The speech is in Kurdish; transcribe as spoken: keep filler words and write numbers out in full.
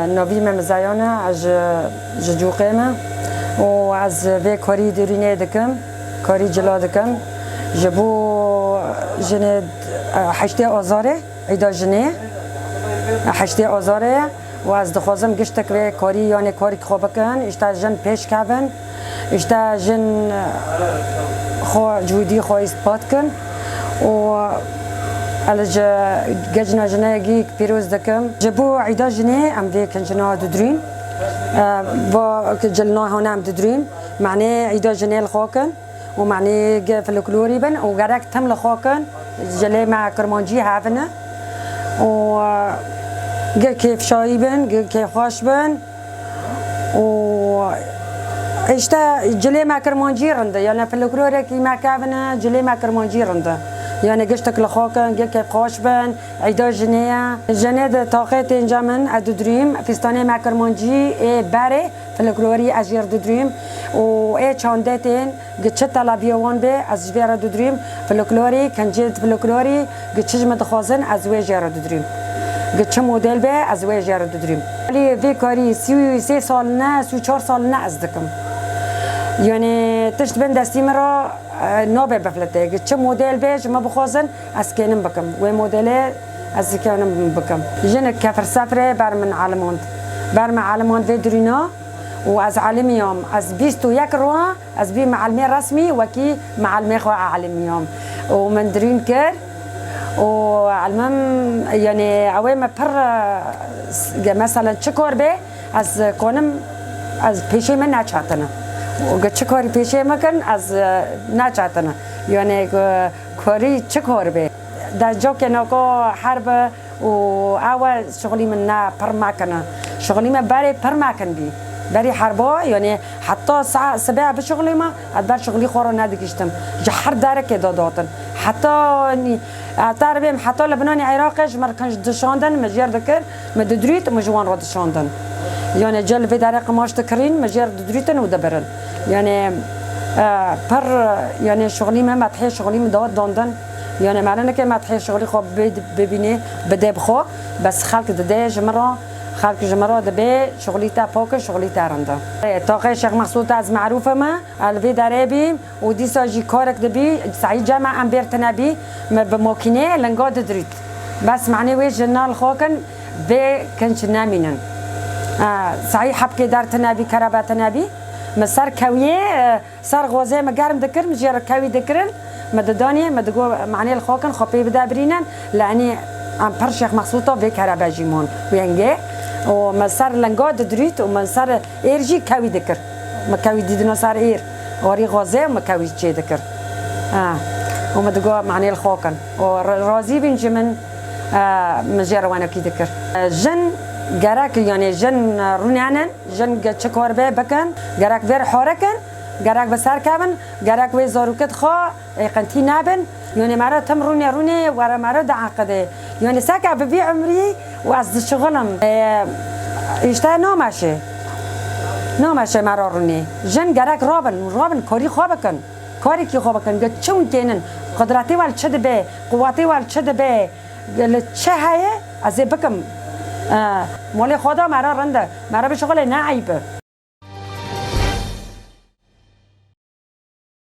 Navî me Mizayan e, ez ji, ji Cûqê me û ez vê karî dirînê dikim, karî cila dikim. Ji bo jinê, e, heştê Azarê, Îda Jinê, e, heştê Azarê ye û ez dixwazim giştek vê karî, yanê karî xwe bikin, îşte jin pêş kevin. Îşte jin xwe cûdî xwe îspat kin û ez ji gecina jinekî pîroz dikim. Ji bo Îda Jinê em vê kincina didrûn. Va ki cilna hona em didrûn. Manê Îda Jinê li xwe kin û manê ge-, folklorî bin û gerek tim li xwe kin. Cilê me kirmancî hevine û ge kêfşayî bin, ge kêfxweş bin. û îşte cilê me kirmancî rind e. Yani folklorekî me kevine, cilê me kirmancî rind e. Yani giştek li xwe kin, gê kêfxweş bin, Îda Jinê ye. Jinê di taqê tên ce min, ez didrûyim, fîstanê me kirmancî ê berê folklorî ez jê re didrûyim û ê çandê tên, gi çi telebiyê wan bê, ez ji vê re didrûyim. Folklorî, kincê folklorî, gi çi ji min dixwazin, ez wê jê re didrûyim. Gi çi model be, ez wê jê re didrûyim. Alî vê karî sî û sê sal ne, sî û çar sal ne ez dikim. Yani tişt bin destî min re, e, nabe biflite. Gi çi model be, ji min bixwazin, ez kênim bikim. Wê modelê ez dikenim bikim. Jinik kefir sefrê ber min elimand. Ber min elimand vê dirûna û ez elimiyam. Ez bîst û yek roha ez bî mielmê resmî, wekî mielmê xwe elimiyam. Û min dirûn kir û elmim, yani ew ê me pir, e, s-, ge-, meselen çi kor bê, ez konim, ez pêşê min neçatine. Û ge çi korî pêşê min kin, ez, e, neçatine. Yani ge-, korî çi kor bê. Destcokê nako herb û ew e şixulî min ne pir mekine. Şixulî me berê pir mekin bî. Berî herba, yani heta sa-, sibe bişixulî me, ez ber şixulî xwe re nedigiştim. Ji her derekê de datin. Heta nî-, ez te re bêm, heta li binanê Iraqê ji me re kinc dişandin, min jêr dikir, min didrût, min ji wan re dişandin. Yani cel vê derê qimaş dikirîn, min jêr didrûtin û dibirin. Yani, e, pir, yani şixulî me, methê şixulî min dawet dandin. Yani merineke methê şixulî xwe bê-, bibînê, bide bi xwe. Bes xelk dide ji min re, xelk ji min re dibê şixulî te pak e, şixulî te rind e. Ê, taqê Şêx Mexsûd ez merûf im, ez li vê derê bîm û dîsa jî karek dibî, sehî cem e em bêr tine bî, me bi makînê linga didirît. Bes manê wê ji nal xwe kin, vê kinç nemînin. E, sehî hebkê der tine bî, kerebe tine bî, me ser kewiyê, e, Ser xozê me germ dikir, min jê re kewî dikirin, me didanê, me digo, manê li xwe kin, xwe pê bide birînin, li enê em pir Şêx Mexsûta vê kerebe jî mon wêngê. Û me ser linga didirît û me ser êr jî kewî dikir. Me kewî didino ser êr, orî xozê û me kewî çê dikir. Ha. Û me digo, manê li xwe kin. Û ra-, razî bîn ji min, e, min jê re wenekî dikir. E, jin gerek, yani jin, e, rûnenin, jin ge çi kor bê bikin, gerek vê re hore kin, Gerek bi ser kevin, gerek wê zarokê xwe ê qintî nebin. Yonê me re tim rûnê rûnê were me re diaqide. Yonê seke bi vî umrî û ez dişixulim. Ê, îşte nameşe. Nameşe me re rûnê. Jin gerek rabin, rabin karî xwe bikin. Karekî xwe bikin. Ge çi hûn tênin? Qudretê we li çi dibe? Quwetê we li çi dibe? Li çi heye? Ez ê bikim. E, malê xwe da me re rind e. Me re bişixulê ne eyb e.